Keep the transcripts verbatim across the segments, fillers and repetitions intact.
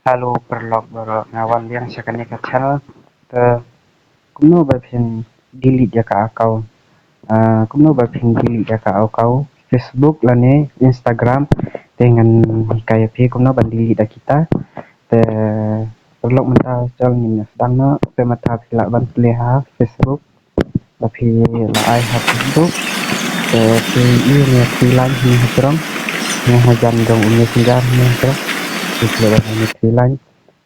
Hello paralok baroh, nga wan biang sha kane ka channel. Te kumno ba phin delete ïa ka account? Ah, kumno ba phin delete ïa ka account Facebook lane Instagram? Te ngan hikai ïa phi kumno ban delete ïa kita. Te paralok mynta jal ngin ïa sdang noh. Te mynta phi lah ban plie ha Facebook. Te phi la ai ha Facebook. Te phi i ne three line ne ha jrong. Ne ha jan jong u Messenger ne ha jrong. Phi plie ban ne three line.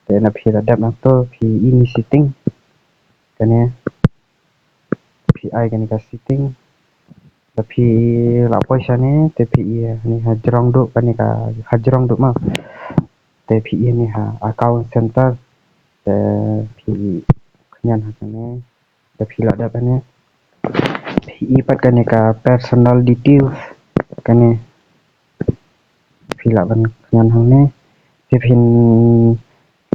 Te na phi la dep na to phi i ne setting. Kane phi ai kane ka setting. Te phi la poi shane te phi i ne ha jrong duh kane ka ha jrong duh ma. Te phi i ne ha account center. Te phi khñian ha kane. Te phi la dep kane. Phi i pat kane ka personal details. Kane phi lah ban khñian hangne. Te phin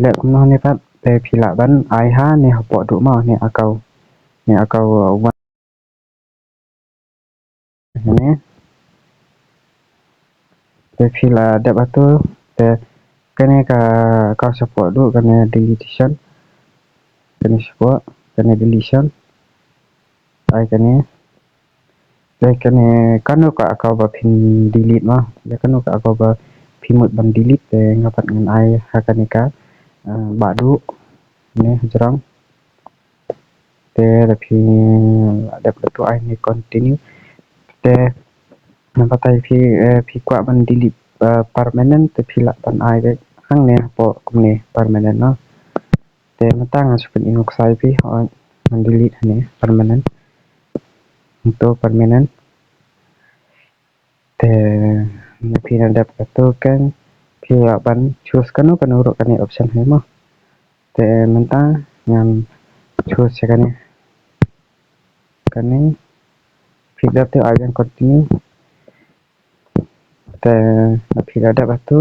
leh kumno hangne pat. Te phi lah ban ai ha ne hapoh duh ma ne account. Ne account, uh, wan. Hangne. Te phi la dep atu. Te kane ka account shapoh duh kane deletion. Kane shapoh kane deletion. Ai kane. Te kane kano ka account ba phin delete ma. Te kano ka account ba phi mut ban delete te nga pat ngan ai ha kane ka, ah, ba duh ne ha jrong. Te da phi la dep atu ai ne continue. Te namar tai phi, eh, phi kwah ban delete, eh, permanent te phi lah ban ai beit hangne hapoh kumne permanent no. Te mynta ngan shu pyni ïa phi, hooid, ngan delete hangne permanent. Ngan to permanent. Te na phi na dep katu kan phi lah ban choose kano kano ruh kane option hi mo. Te mynta ngan choose ïa kane. Kane phi dep te ai ban continue. Te na phi la dep atu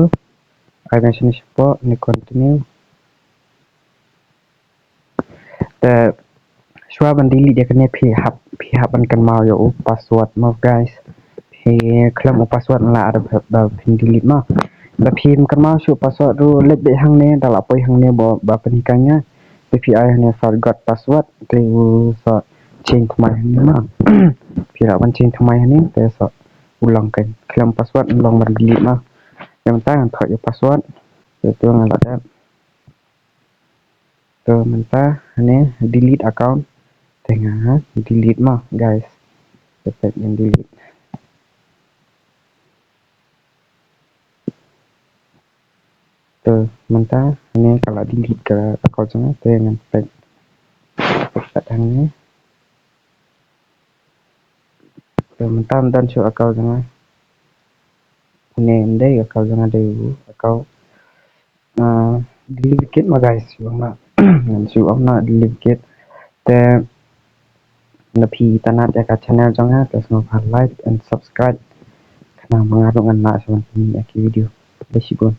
ai ban shane shapoh ne continue. Te shuwa ban delete ïa kane phi hap, phi hap ban kynmaw ïa u password mo guys. Phi khlem u password la ada ba phin delete mo. Ba phim kynmaw shuh password ruh leit beit hangne, da la poi hangne ba, ba pynhikai ïa. Te phi ai hangne forgot password te u sa change thymmai hangne mo. Phi lah ban change thymmai hangne te sa u long kan. Khlem password long ban delete mo. Ïa mynta ngan thoh ïa u password. Te tu ngan la dep. Te mynta hangne delete account. Te nga delete mo guys. Te peit ngan delete. Te mynta hangne ka la delete ka account jong nga te ngan peit. Peit hangne. Te mynta ym don shuh account jong nga. Une ym dei account jong nga, dei u account, ah, duplicate mo guys, shu ong na. Ngan shu ong na duplicate. Te lada phi itynnad ïa ka channel jong nga te sngewbha like and subscribe. Khnang ba nga ruh ngan lah shuwa ban pynmih ïa ki video. Khublei shibun.